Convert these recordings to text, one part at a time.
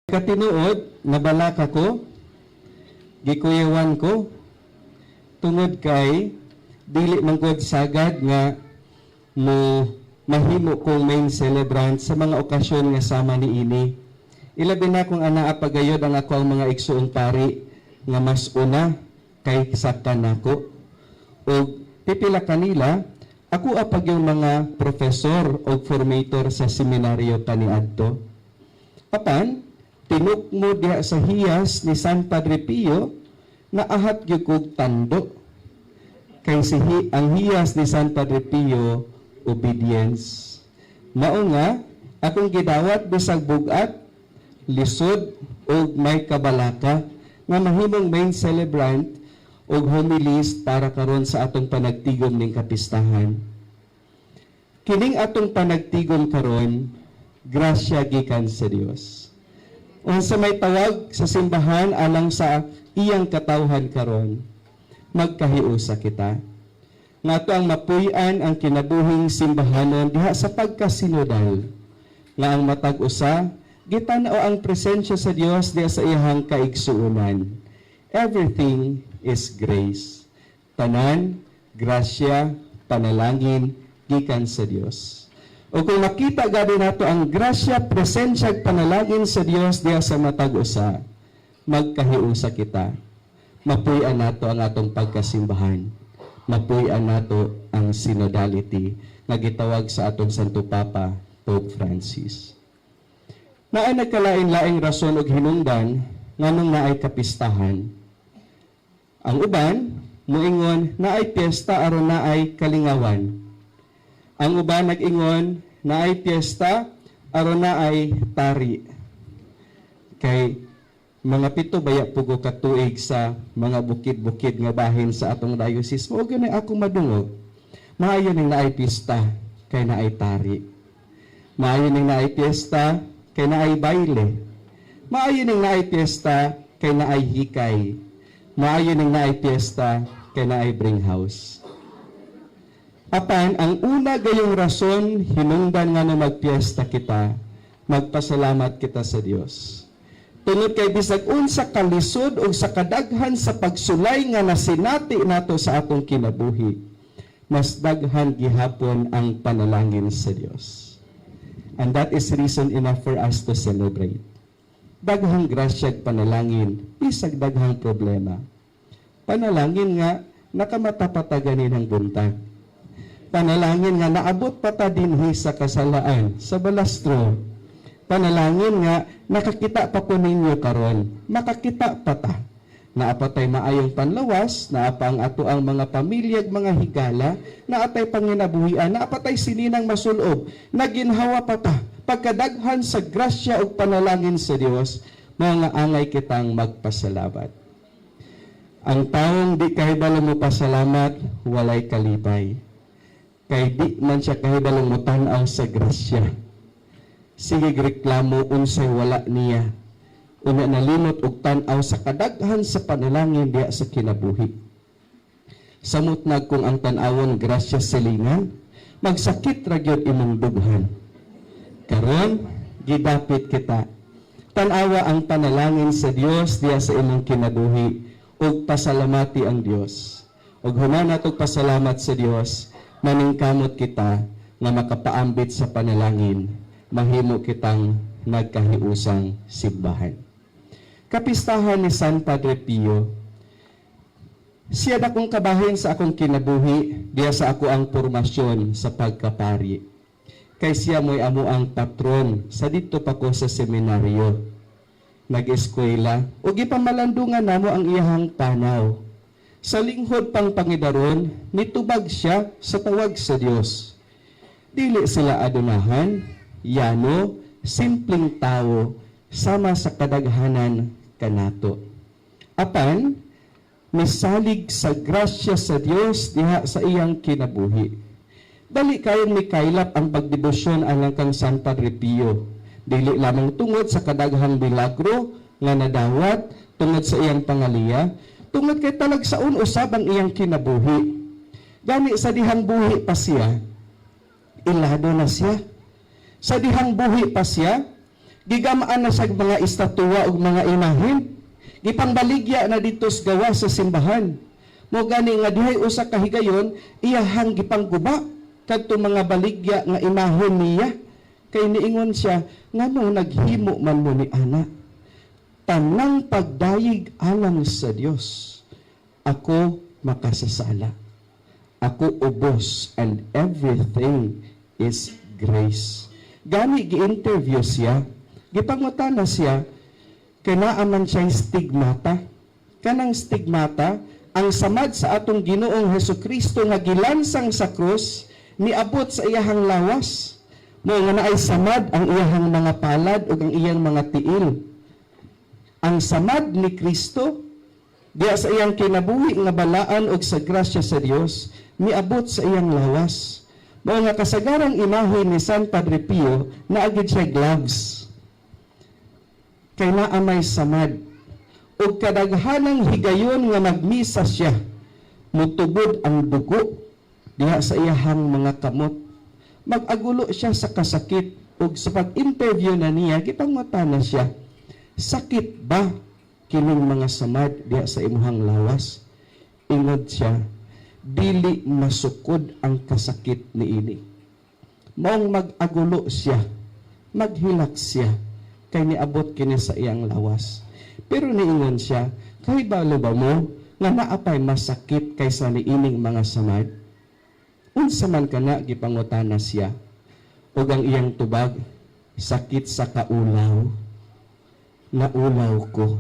Katinuod, nabalaka ko, gikuyawan ko, tungod kay dili man gud sagad nga mo mahimo kong main celebrant sa mga okasyon nga sama niini. Ilabi na kung anaa pagayod ang ako ang mga igsuong pari nga mas una kaysa kanako. Og pipila kanila, ako apag yung mga professor o formator sa seminaryo kaniadto. Apan, tinukmo diha sa hiyas ni San Padre Pio, naahat gyud kog tando. Kay ang hiyas ni San Padre Pio, obedience. Mao nga, akong gidawat bisag bugat, lisod ug may kabalaka nga mahimong main celebrant ug homilist para karon sa atong panagtigom ning kapistahan. Kining atong panagtigom karon, grasya gikan sa Dios. Unsa may tawag sa simbahan alang sa iyang katawhan karon, magkahiusa kita. Nga ato ang mapuy-an ang kinabuhing simbahanon diha sa pagkasinodal. Nga ang matag usa, gitan-aw ang presensya sa Dios diha sa iyang kaigsuonan. Everything is grace. Tanan, grasya, panalangin, gikan sa Dios. O kung makita gani nato ang grasya, presensya ug panalangin sa Dios diha sa matag usa, magkahiusa kita. Mapuy-an nato ang atong pagkasimbahan. Mapuy-an nato ang synodality nga gitawag sa atong Santo Papa, Pope Francis. Naay nagkalain-laing rason og hinungdan nganong naay kapistahan. Ang uban moingon naay piyesta aron naay kalingawan. Ang uban nag-ingon naay piyesta aron naay tari. Kay mga 7 baya pugo ka tuig sa mga bukid-bukid nga bahin sa atong diocese. Mao gyud ako madungog. Maayo ning naay pista kay naay tari. Maayo ning naay piyesta kay naay bayle. Maayo ning naay piyesta kay naay hikay. Maayo ning naay piyesta kay naay bring house. Apan, ang una gayong rason, hinungdan nga na magpiesta kita, magpasalamat kita sa Dios. Tungod kay bisag unsa kalisod o sa kadaghan sa pagsulay nga nasinati nato sa atong kinabuhi, mas daghan gihapon ang panalangin sa Dios. And that is reason enough for us to celebrate. Daghang grasyag panalangin, bisag daghang problema. Panalangin nga nakamata pa ta ganinang buntag. Panalangin nga naabot pa ta dinhi sa kasalaan, sa balastro. Panalangin nga nakakita pa ko ninyo karon, makakita pa ta. Naa pa tay maayong panlawas, naa pa ang ato ang mga pamilya ug mga higala, naa tay panginabuhian, naa pa tay sininang masulob, naginhawa pa ta. Pagkadaghan sa grasya ug panalangin sa Dios, mga angay kitang magpasalamat. Ang taong di kahibalo mo pasalamat, walay kalipay. Kay di man siya kahibalong mo-tan-aw sa grasya. Sige reklamo unsay wala niya. Unya nalimot og tan-aw sa kadaghan sa panalangin diha sa kinabuhi. Samot na kung ang tan-awon grasya silingan, magsakit ra gyud imong dughan. Karon gidapit kita. Tan-awa ang panalangin sa Dios diha sa imong kinabuhi ug pasalamati ang Dios. Ug human natog pasalamat sa Dios, maningkamot kita nga makapaambit sa panalangin, mahimo kitang nagkahiusang simbahan. Kapistahan ni San Padre Pio, siya dakong kabahin sa akong kinabuhi, diya sa ako ang formasyon sa pagkapari. Kay siya mo'y amo ang patron sa dito pa ko sa seminaryo. Nag-eskwela, o gipamalandungan namo ang iyahang panaw. Sa linghod pang pangidaron, nitubag siya sa tawag sa Dios. Dili sila adunahan, yano, simpleng tao, sama sa kadaghanan kanato. Apan, misalig sa grasya sa Dios diha sa iyang kinabuhi. Dali kayong mikaylap ang pagdebosyon alang kang San Padre Pio. Dili lamang tungod sa kadaghang milagro nga nadawat tungod sa iyang pangaliya, tungod kay talagsaon usab ang iyang kinabuhi. Gani sa dihang buhi pa siya, ilado na siya. Sa dihang buhi pa siya, Gigamaan na sa mga estatwa ug mga imahen. Gipangbaligya na dito sa gawas sa simbahan. Mao gani nga dihay usa ka higayon, iyahang gipangguba kadto mga baligya nga imahen niya. Kay niingon siya, "Ngano naghimo man mo ni ana? Tanang pagdayig alang sa Dios. Ako makasasala. Ako ubos and everything is grace." Gani gi-interview siya, gipangutana siya, kay naa man siyang stigmata. Kanang stigmata, ang samad sa atong Ginoong Hesus Kristo nga gilansang sa krus, niabot sa iyahang lawas. Mao nga naay samad ang iyahang mga palad ug ang iyang mga tiil. Ang samad ni Kristo diya sa iyang kinabuhi nga balaan og sa grasya sa Dios, miabot sa iyang lawas. Mao nga kasagarang imahe ni San Padre Pio, naa gyud siya gloves. Kay naa may samad. Ug kadaghanang higayon nga magmisa siya, mutubod ang dugo diha sa iyahang mga kamot. Mag-agulo siya sa kasakit ug sa pag-interview na niya, gipangutana siya, "Sakit ba kining mga samad diha sa imuhang lawas?" Ingod siya, "Dili masukod ang kasakit niini." Maong mag-agulo siya, maghilak siya, kay niabot kini sa iyang lawas. Pero niingon siya, "Kahibalo ba mo nga naa pay masakit kaysa niining mga samad?" "Unsa man kana?" gipangutana siya. Ug ang iyang tubag, "Sakit sa kaulaw. Naulaw ko.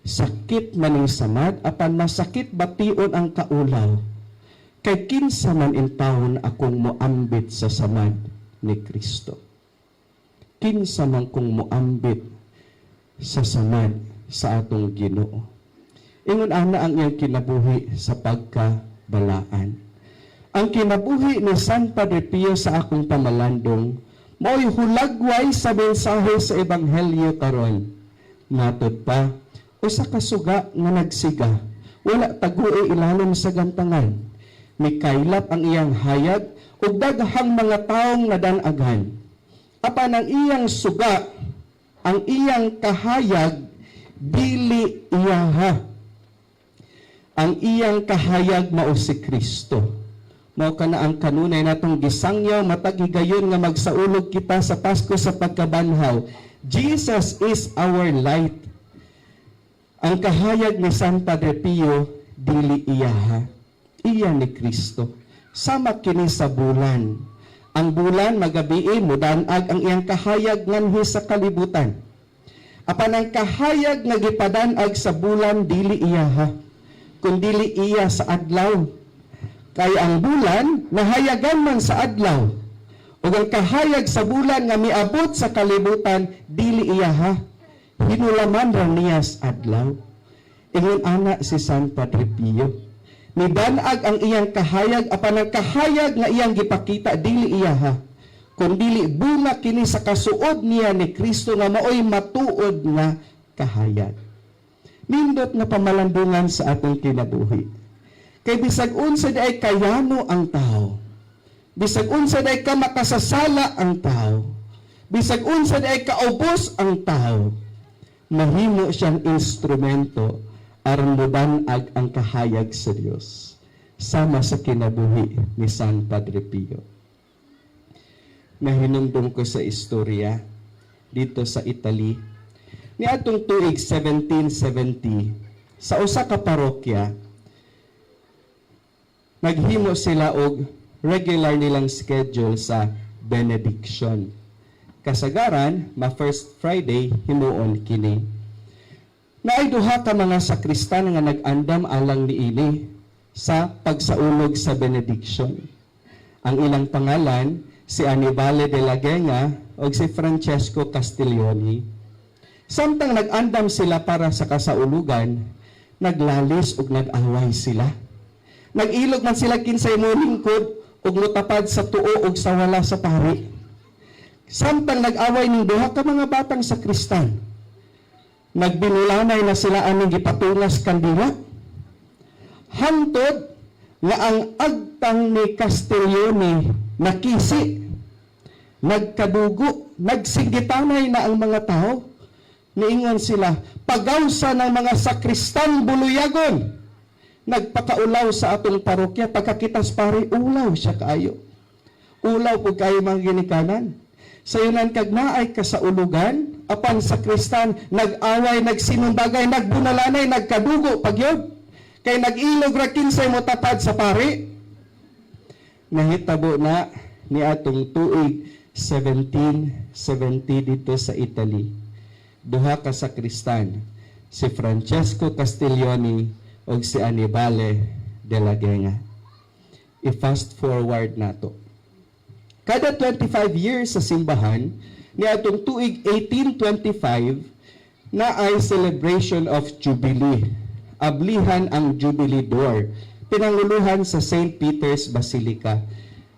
Sakit man ning samad, apan masakit bation ang kaulaw. Kay kinsa man intawon akong moambit sa samad ni Kristo? Kinsa man kong moambit sa samad sa atong Ginoo?" Ingon ana ang iyang kinabuhi sa pagkabalaan. Ang kinabuhi ni San Padre Pio sa akong pamalandong, mao'y hulagway sa mensahe sa Ebanghelyo karon. Matod pa, usa ka suga nga nagsiga, wala tagui ilalom sa gamtangan. Mikaylap ang iyang hayag ug daghang mga taong nadan-agan. Apan ang iyang suga, ang iyang kahayag, dili iyaha. Ang iyang kahayag mao si Kristo. Mao kana ang kanunay natong gisangyaw matag higayon nga magsaulog kita sa Pasko sa Pagkabanhaw. Jesus is our light. Ang kahayag ni San Padre Pio, dili iyaha. Iya ni Kristo. Sama kini sa bulan. Ang bulan magabii, mudanag ang iyang kahayag nganhi sa kalibutan. Apan ang kahayag nga gipadanag sa bulan, dili iyaha, kundili iya sa adlaw. Kay ang bulan nahayagan man sa adlaw. Ug ang kahayag sa bulan nga miabot sa kalibutan, dili iyaha. Hinulaman ra niya sa adlaw. Ingon ana si San Padre Pio. Nidanag ang iyang kahayag, apan ang kahayag nga iyang gipakita, dili iyaha, kundili bunga kini sa kasuod niya ni Kristo nga maoy matuod nga kahayag. Nindot nga pamalandungan sa atong kinabuhi. Kay bisag unsa diay kayano ang tao, bisag unsa diay ka makasasala ang tao, bisag unsa diay kaubos ang tao, mahimo siyang instrumento aron modan-ag ang kahayag sa Dios, sama sa kinabuhi ni San Padre Pio. Nahinumdum ko sa istorya dito sa Italy. Niadtong tuig 1770, sa usa ka parokya, naghimo sila og regular nilang schedule sa benediction. Kasagaran, ma first Friday himuon kini. Naay duha ka mga sakristan nga nag-andam alang niini sa pagsaulog sa benediction. Ang ilang pangalan, si Annibale della Genga o si Francesco Castiglione. Samtang nag-andam sila para sa kasaulugan, naglalis ug nag-away sila. Nag-ilog man sila kinsay molingkod ug motapad sa tuo ug sa wala sa pari. Samtang nag-away ning duha ka mga batang sakristan, nagbinulanay na sila aning gipatungas kandila. Hangtod nga ang agtang ni Castiglione nakisi, nagkadugo. Nagsigitanay na ang mga tao. Niingon sila, "Pagawsa ng mga sakristan buluyagon." Nagpakaulaw sa atong parokya, pagkakita sa pare, ulaw siya kaayo. Ulaw po kayo, mga ginikanan. Sayunan kag naay kasaulugan, apan sakristan, nag-away, nagsinumbagay, nagbunalanay, nagkadugo pagyod. Kay nag-ilog ra kinsay mo tapad sa pari. Nahitabo na ni atong tuig 1770 dito sa Italy. Duha ka sakristan, si Francesco Castiglione ug si Annibale della Genga. I-fast forward nato. Kada 25 years sa simbahan, ni atong tuig 1825 na ay celebration of Jubilee. Ablihan ang Jubilee Door. Pinanguluhan sa St. Peter's Basilica.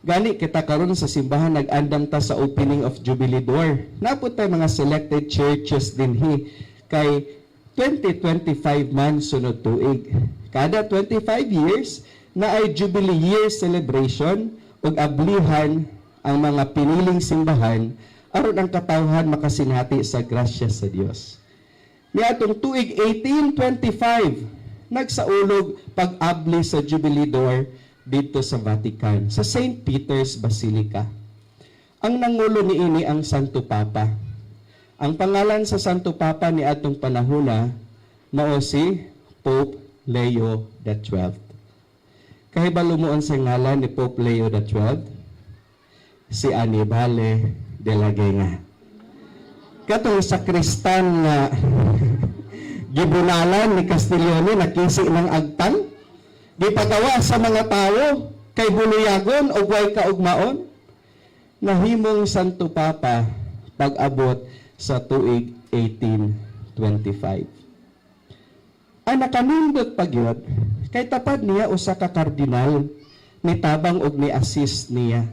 Gani kita karon sa simbahan nag-andam ta sa opening of Jubilee Door. Napot tay mga selected churches dinhi kay 2025 man sunod tuig. Kada 25 years na ay Jubilee Year celebration ug ablihan ang mga piniling simbahan aron ang katawhan makasinati sa grasya sa Dios. Niadtong tuig 1825, nagsaulog pag-abli sa Jubilee Door dito sa Vatican, sa St. Peter's Basilica. Ang nangulo niini ang Santo Papa. Ang pangalan sa Santo Papa ni atong panahona mao si Pope Leo XII. Kahibalo mo sa ngalan ni Pope Leo XII? Si Annibale della Genga. Katong sakristan nga gibunalan ni Castiglione, nakisi ng agtang, gipagawa sa mga tao kay buluyagon o way kaugmaon, nahimong Santo Papa pag-abot sa tuig 1825. Ang nakanindot pagyud kay tapad niya usa ka kardinal nitabang og ni-assist niya.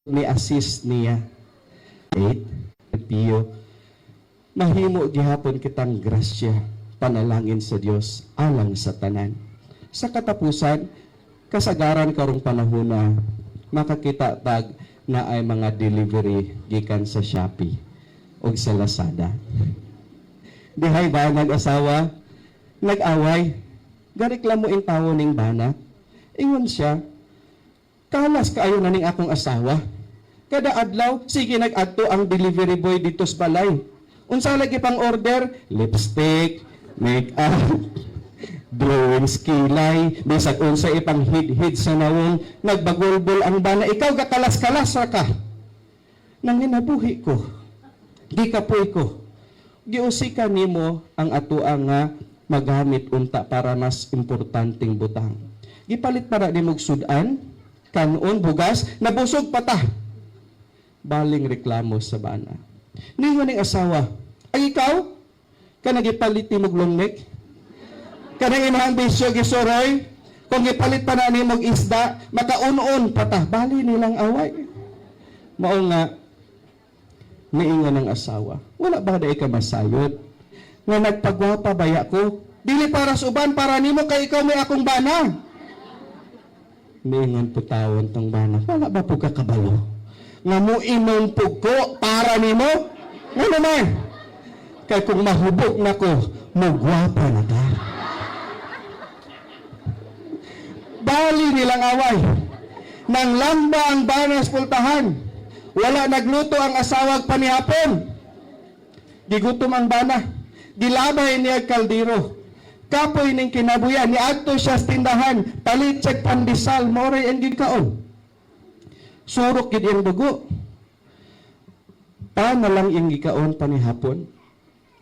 Ni-assist niya. 8 Pio, mahimo gihapon kitang grasya, panalangin sa Dios alang sa tanan. Sa katapusan, kasagaran karong panahon na makakita tag na ay mga delivery gikan sa Shopee o sa Lazada. Dihay ba nag-asawa, nag-away, gareklamo in tawo ning bana. Ingon siya, "Kalas kaayo na ning akong asawa. Kada adlaw, sige nag-adto ang delivery boy dito sa balay. Unsa lagi pang order? Lipstick, make-up, drawings kilay, bisag unsa ipang hid-hid sa nawong." Nagbagulbol ang bana, "Ikaw gakalas-kalas ra ka. Nanginabuhi ko. Gikapoy ko. Giusika nimo ang atoa nga magamit unta para mas importanteng butang. Gipalit para nimo og sudan, kanon, bugas, nabusog pa ta." Baling reklamo sa bana. Ningon ning asawa, "Ay ikaw, ka nagipalit nimo og long neck? Kanang imong bisyo gisuroy, kung gipalit pa na nimo og isda, makaun-on pa ta." Bali nilang away. Mao nga niingon ng asawa, "Wala ba day ka masayod nga nagpagwapa baya ko? Dili para sa uban, para nimo, kay ikaw may akong bana." Niingon putawon tong bana, "Wala ba po ka kabalo nga mo inom pug ko para nimo? Nga naman? Kay kung mahubog na ko, mugwapa na ka." Bali nilang away. Nang lamba ang bana sa pultahan. Wala nagluto ang asawag panihapon. Gigutom ang bana. Gilabay niya kaldero. Kapoy ning kinabuyan, niadto siya sa tindahan, palit siya pandesal, mao ray ang gikaon. Surok gid iyang dugo. Pa na lang iyang gikaon panihapon.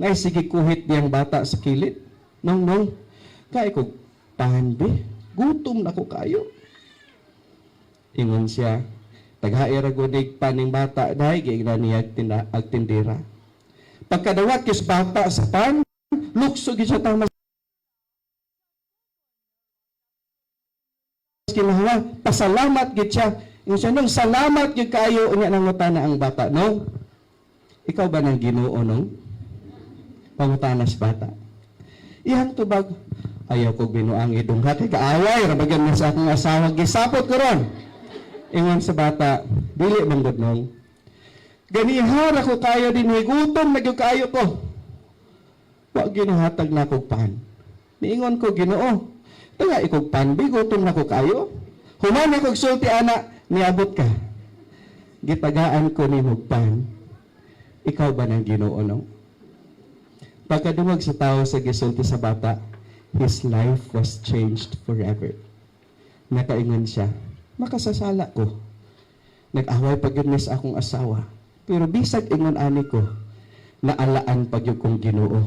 Nay sige kuhit niyang bata sa kilid. "Nong, nong, kay ko pan be, gutom na ko kayo." Ingon siya, "Taghae ra gud paning bata, dai," giingnan niya tinda ag tindera. Pagkadawat kis bata sa pan, lukso gid siya tama kinahawa, pasalamat gid siya. Ingon siya, "Nong, salamat gid kaayo." Unya nangutana ang bata, "Nong, ikaw ba ng Ginoo, nong?" Pangutana sa bata. Iyang tubag, "Ayaw ko binuang idong ha, kay kaaway, rabagan na sa akong asawa, gisapot ko ron." Ingon sa bata, "Dili man gud, nong. Ganihar ako kayo din, gutom na gyud kaayo ko. Wa ginahatag na kog pan. Niingon ko, 'Ginoo, taga ikog pan, bi, gutom na ko kayo.' Human ako sulti ana, niabot ka. Gitagaan ko nimo pan. Ikaw ba ng Ginoo, no?" Pagkadungog sa tao sa gisulti sa bata, his life was changed forever. Nakaingon siya, "Makasasala ko. Nag-away pa gyud mi sa akong asawa. Pero bisag ingon ani ko, naalaan pa gyud kong Ginoo."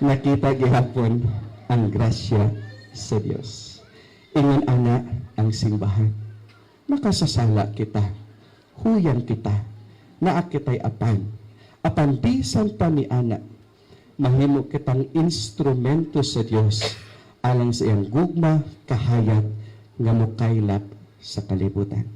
Nakita gihapon ang grasya sa Dios. Ingon ana ang simbahan. Makasasala kita. Huyan kita. Naa kitay apan. Apan bisan pa ni ana, mahimo kitang instrumento sa Dios alang sa iyang gugma kahayag nga mokaylap sa kalibutan.